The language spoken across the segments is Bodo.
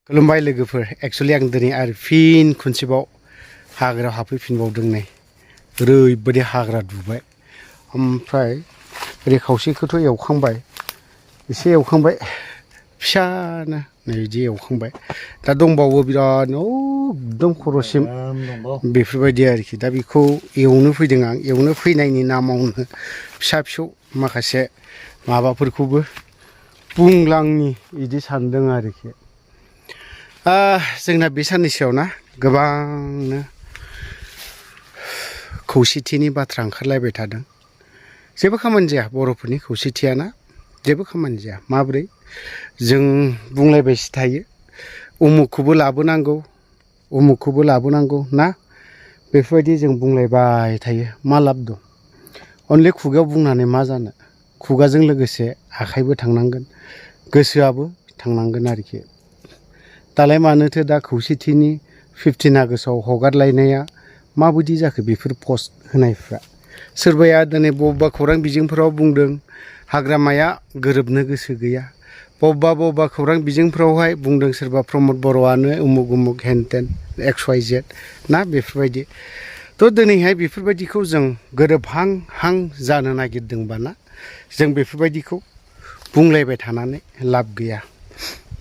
खुलुमबाय लोगोफोर एक्चुअली आं दिनै आरो फिन खनसेबाव हाग्रायाव हाबफैफिनबावदों नै ओरैबायदि हाग्रा दुबाय ओमफ्राय ओरै खावसेखौथ' एवखांबाय एसे एवखांबाय फिसानो नै बिदि एवखांबाय दा दंबावो बिराद एकदम खर'सिम बेफोरबायदि आरोखि दा बेखौ एवनो फैदों आं एवनो फैनायनि नामावनो फिसा फिसौ माखासे माबाफोरखौबो बुंलांनि बिदि सानदों आरोखि जोंना बे साननैसोआव ना गोबांनो खौसेथिनि बाथ्रा ओंखारलायबाय थादों जेबो खामानि जाया बर'फोरनि खौसेथियाना जेबो खामानि जाया माब्रै जों बुंलायबायसो थायो उमुखखौबो लाबोनांगौ ना बेफोरबायदि जों बुंलायबाय थायो मा लाब दं अनलि खुगायाव बुंनानै मा जानो खुगाजों लोगोसे आखाइबो थांनांगोन गोसोआबो थांनांगोन आरोखि दालाय मानोथो दा खौसेथिनि 15 आगष्टआव हगारलायनाया माबायदि जाखो बेफोर पस्ट होनायफ्रा सोरबाया दिनै बबेबा खौरां बिजोंफोराव बुंदों हाग्रामाया गोरोबनो गोसो गैया बबेबा खौरां बिजोंफ्रावहाय बुंदों सोरबा प्रमद बर'आनो उमुक उमुक हेन टेन XYZ ना बेफोरबायदि थ' दिनैहाय बेफोरबायदिखौ जों गोरोबहां जानो नागिरदोंबाना जों बेफोरबायदिखौ बुंलायबाय थानानै लाब गैया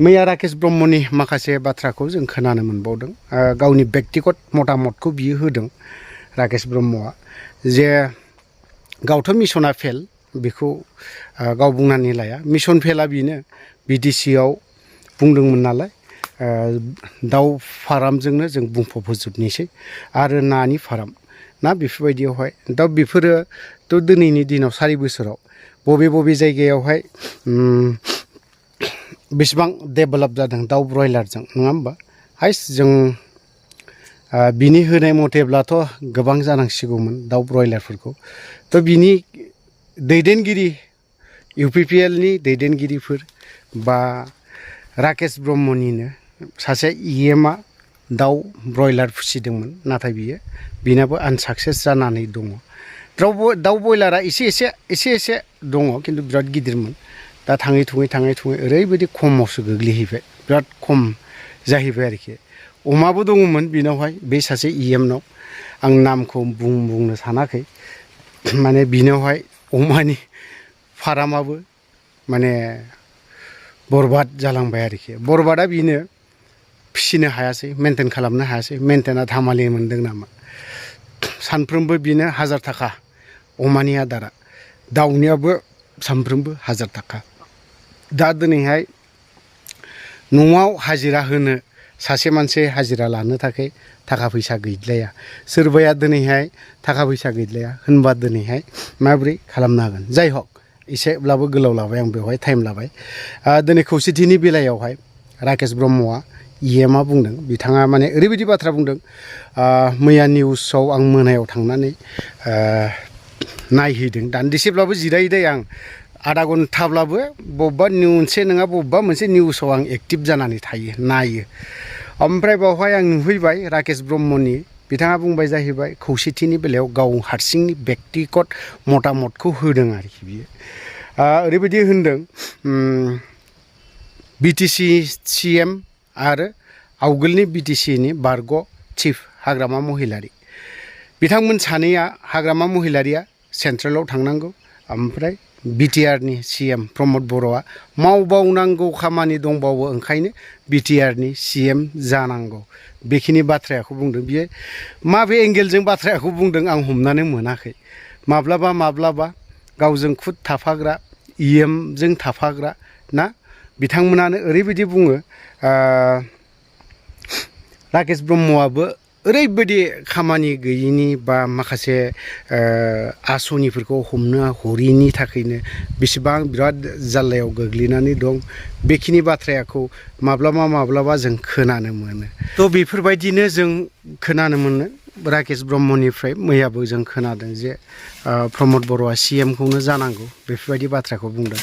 मैया राकेश ब्रह्मनि माखासे बाथ्राखौ जों खोनानो मोनबावदों गावनि बेक्तिगत मतामतखौ बियो होदों राकेश ब्रह्मआ जे गावथ' मिसना फेल बेखौ गाव बुंनानै लाया मिसन फेला बेनो BTCआव बुंदोंमोन नालाय दाउ फारामजोंनो जों बुंफबहोजोबनोसै आरो नानि फाराम ना बेफोरबायदियावहाय दा बेफोरोथ' दिनैनि दिनाव 4 बोसोराव बबे जायगायावहाय बेसेबां डेभेलप जादों दाउ ब्रयलारजों नङा होमबा हाइस जों बिनि होनाय मथेब्लाथ' गोबां जानांसिगौमोन दाउ ब्रयलारफोरखौ थ' बिनि दैदेनगिरि UPPLनि दैदेनगिरिफोर बा राकेश ब्रह्मनिनो सासे EMआ दाउ ब्रयलार फिसिदोंमोन नाथाय बिनाबो आनसाक्सेस जानानै दङ दाउ ब्रयलारा एसे दङ खिन्थु बिराद गिदिरमोन दा थाङै थुङै ओरैबायदि खमावसो गोग्लैहैबाय बिराद खम जाहैबाय आरोखि अमाबो दङमोन बिनावहाय बे सासे EMनाव आं नामखौ बुंनो सानाखै माने बिनावहाय अमानि फारामाबो माने बरबाद जालांबाय आरोखि बरबादा बिनो फिसिनो हायासै मेनटेन खालामनो हायासै मेनटेना धामालि मोनदों नामा सानफ्रोमबो बिनो 1000 थाखा अमानि आदारा दाउनियाबो सानफ्रोमबो 1000 थाखा दा दिनैहाय न'आव हाजिरा होनो सासे मानसि हाजिरा लानो थाखाय थाखा फैसा गैद्लाया सोरबाया दिनैहाय थाखा फैसा गैद्लाया होनबा दिनैहाय माबोरै खालामनो हागोन जाय हक एसेब्लाबो गोलाव लाबाय आं बेवहाय टाइम लाबाय दिनै खौसेथिनि बेलायावहाय राकेश ब्रह्मआ EMआ बुंदों बिथाङा माने ओरैबायदि बाथ्रा बुंदों मैया निउसाव आं मोनायाव थांनानै नायहैदों दान्दिसेब्लाबो जिरायदों आं आधा घन्टाब्लाबो बबेबा मोनसे नङा बबेबा मोनसे निउसाव आं एक्टिभ जानानै थायो नायो ओमफ्राय बावहाय आं नुहैबाय राकेश ब्रह्मनि बिथाङा बुंबाय जाहैबाय खौसेथिनि बेलायाव गाव हारसिंनि बेक्तिगत मतामतखौ होदों आरोखि बियो ओरैबायदि होनदों BTC CEM आरो आवगोलनि BTCनि बारग' चिफ हाग्रामा महिलारि बिथांमोन सानैया हाग्रामा महिलारिया सेन्ट्रेलाव थांनांगौ ओमफ्राय BTRनि CEM प्रमद बर'आ मावबावनांगौ खामानि दंबावो ओंखायनो BTRनि CEM जानांगौ बेखिनि बाथ्राखौ बुंदों बियो माबे एंगेलजों बाथ्राखौ बुंदों आं हमनानै मोनाखै माब्लाबा गावजों खुद थाफाग्रा EMजों थाफाग्रा ना बिथांमोनानो ओरैबायदि बुङो राकेश ब्रह्मआबो ओरैबायदि खामानि गैयिनि बा माखासे आसनिफोरखौ हमनो हरिनि थाखायनो बेसेबां बिराद जाल्लायाव गोग्लैनानै दं बेखिनि बाथ्राखौ माब्लाबा जों खोनानो मोनो थ' बेफोरबायदिनो जों खोनानो मोनो राकेश ब्रह्मनिफ्राय मैयाबो जों खोनादों जे प्रमद बर'आ CEMखौनो जानांगौ बेफोरबायदि बाथ्राखौ बुंदों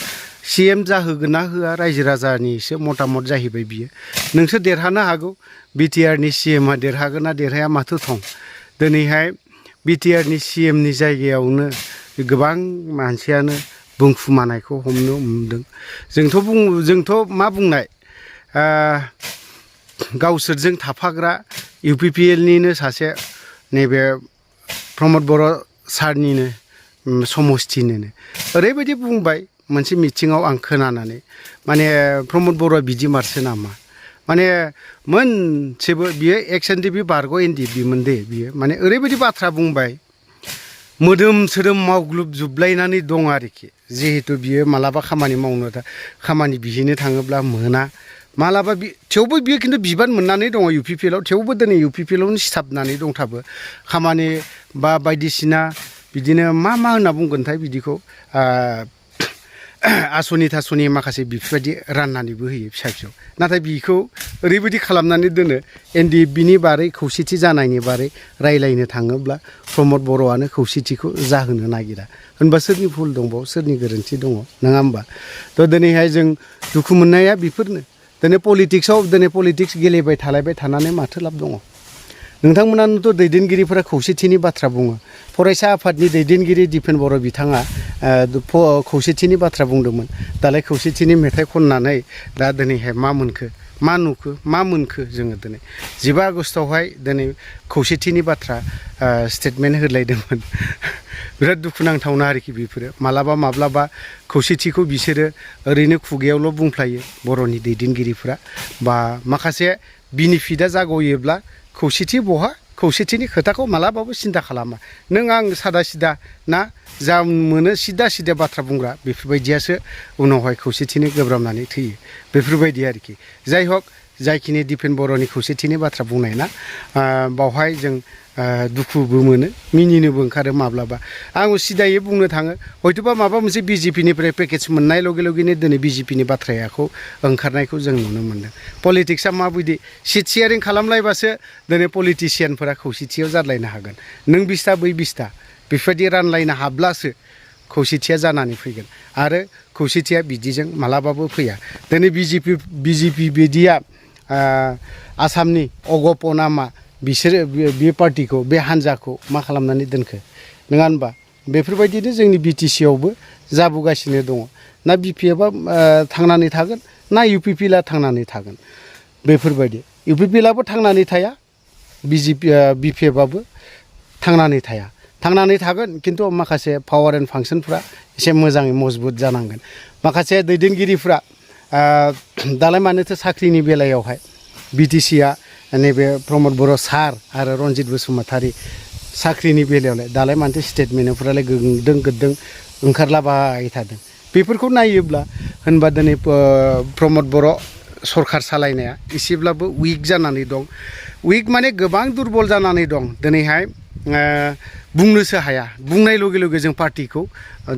CEM जाहोगोन ना होआ रायजो राजानिसो मतामत जाहैबाय बियो नोंसोर देरहानो हागौ BTRनि CEMआ देरहागोन ना देरहाया माथो थं दिनैहाय BTRनि CEMनि जायगायावनो गोबां मानसियानो बुंखुमानायखौ हमनो मोनदों जोंथ' मा बुंनाय गावसोरजों थाफाग्रा UPPLनिनो सासे नैबे प्रमद बर' सारनिनो समस्थिनिनो ओरैबायदि बुंबाय मोनसे मिटिङाव आं खोनानानै माने प्रमद बर'आ बिदि मारसो नामा माने मोनसेबो बियो एक्स एनडिपि बारग' एनडिपिमोन दे बियो माने ओरैबायदि बाथ्रा बुंबाय मोदोम सोदोम मावग्लुबजोबलायनानै दं आरोखि जिहेतु बियो मालाबा खामानि बिहैनो थाङोब्ला मोना मालाबा थेवबो बियो खिन्थु बिबान मोननानै दङ UPPLआव थेवबो दिनै UPPLआवनो सिथाबनानै दंथाबो खामानि बा बायदिसिना बिदिनो मा होनना बुंगोनथाय बिदिखौ आसनि थासनि माखासे बेफोरबायदि राननानैबो होयो फिसा फिसौ नाथाय बिखौ ओरैबायदि खालामनानै दोनो एनडिएफबिनि बारै खौसेथि जानायनि बारै रायलायनो थाङोब्ला प्रमद बर'आनो खौसेथिखौ जाहोनो नागिरा होनबा सोरनि भुल दंबावो सोरनि गोरोन्थि दङ नङा होमबा थ' दिनैहाय जों दुखु मोननाया बेफोरनो दिनै पलिटिक्स गेलेबाय थानानै माथो लाब दङ नोंथांमोनानोथ' दैदेनगिरिफोरा खौसेथिनि बाथ्रा बुङो फरायसा आफादनि दैदेनगिरि दिपेन बर' बिथाङा खौसेथिनि बाथ्रा बुंदोंमोन दालाय खौसेथिनि मेथाइ खननानै दा दिनैहाय मा मोनखो मा नुखो मा मोनखो जोङो दिनै 15 आगस्टआवहाय दिनै खौसेथिनि बाथ्रा स्टेटमेन्ट होलायदोंमोन बिराद दुखुनांथावना आरोखि बेफोरो माब्लाबा खौसेथिखौ बिसोरो ओरैनो खुगायावल' बुंफ्लायो बर'नि दैदेनगिरिफ्रा बा माखासे बेनिफिटआ जागयोब्ला खौसेथि बहा खौसेथिनि खोथाखौ मालाबाबो सिन्था खालामा नों आं सादा सिदा ना जा मोनो सिदा बाथ्रा बुंग्रा बेफोरबायदियासो उनावहाय खौसेथिनि गोब्राबनानै थैयो बेफोरबायदि आरोखि जाय हक जायखिनि दिपेन बर'नि खौसेथिनि बाथ्रा बुंनाय ना बावहाय जों दुखुबो मोनो मिनिनोबो ओंखारो माब्लाबा आं सिदायै बुंनो थाङो हयथ'बा माबा मोनसे बिजेपिनिफ्राय पेकेज मोननाय लगे दिनै बिजेपिनि बाथ्रायाखौ ओंखारनायखौ जों नुनो मोन्दों पलिटिक्सआ माबायदि सिट शेयारिं खालामलायबासो दिनै पलिटिसियानफोरा खौसेथियाव जाद्लायनो हागोन नों 20ता बै 20ता बेफोरबायदि रानलायनो हाब्लासो खौसेथिया जानानै फैगोन आरो खौसेथिया बिदिजों मालाबाबो फैया दिनै बिजेपि बिदिया आसामनि अगपनामा बिसोरो बे पार्टिखौ बे हान्जाखौ मा खालामनानै दोनखो नङा होनबा बेफोरबायदिनो जोंनि BTCआवबो जाबोगासिनो दङ ना BPFआ थांनानै थागोन ना UPPLआ थांनानै थागोन बेफोरबायदि UPPLआबो थांनानै थाया BPFआबो थांनानै थागोन खिन्थु माखासे पावार एन्ड फांसनफ्रा एसे मोजाङै मजबुत जानांगोन माखासे दैदेनगिरिफ्रा दालाय मानोथो साख्रिनि बेलायावहाय BTCआ नैबे प्रमद बर' सार आरो रनजित बसुमतारी साख्रिनि बेलायावलाय दालाय मानोथो स्टेटमेन्टफोरालाय गोदों ओंखारलाबाय थादों बेफोरखौ नायोब्ला होनबा दिनै प्रमद बर' सरखार सालायनाया एसेब्लाबो उइक जानानै दं उइक माने गोबां दुरबल जानानै दं दिनैहाय बुंनोसो हाया बुंनाय लगे जों पार्टिखौ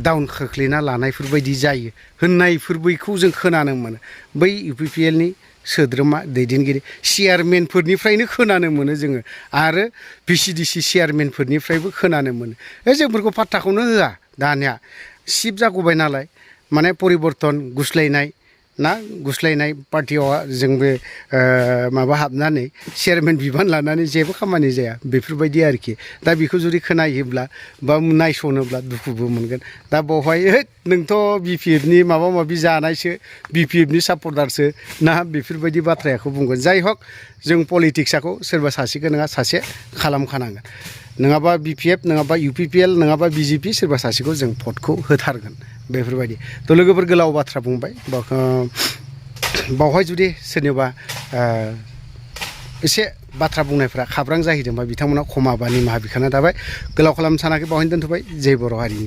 डाउन खोख्लैना लानायफोरबायदि जायो होननायफोरबायखौ जों खोनानो मोनो बै UPPLनि सोद्रोमा दैदेनगिरि चेयारमेनफोरनिफ्रायनो खोनानो मोनो जोङो आरो VCDC चेयारमेनफोरनिफ्रायबो खोनानो मोनो जोंफोरखौ पात्ताखौनो होआ दानिया शिफ्ट जागौबाय नालाय माने परिबर्तन गुस्लायनाय पार्टियाव जोंबो माबा हाबनानै चेयारमेन बिबान लानानै जेबो खामानि जाया बेफोरबायदि आरोखि दा बेखौ जुदि खोनायोब्ला बा नायस'नोब्ला दुखुबो मोनगोन दा बावहाय नोंथ' BPFनि माबा माबि जानायसो BPFनि सापर्टारसो ना बेफोरबायदि बाथ्राखौ बुंगोन जाय हक जों पलिटिक्सखौ सोरबा सासेखौ नङा सासे खालामखानांगोन नङाबा BPF नङाबा UPPL नङाबा BJP सोरबा सासेखौ जों भटखौ होथारगोन बेफोरबायदि थ' लोगोफोर गोलाव बाथ्रा बुंबाय बावहाय जुदि सोरनिबा एसे बाथ्रा बुंनायफ्रा खाब्रां जाहैदोंबा बिथांमोना खमा बा निमाहा बिखाना थाबाय गोलाव खालामनो सानाखै बावहायनो दोनथ'बाय जय बर' हारिनि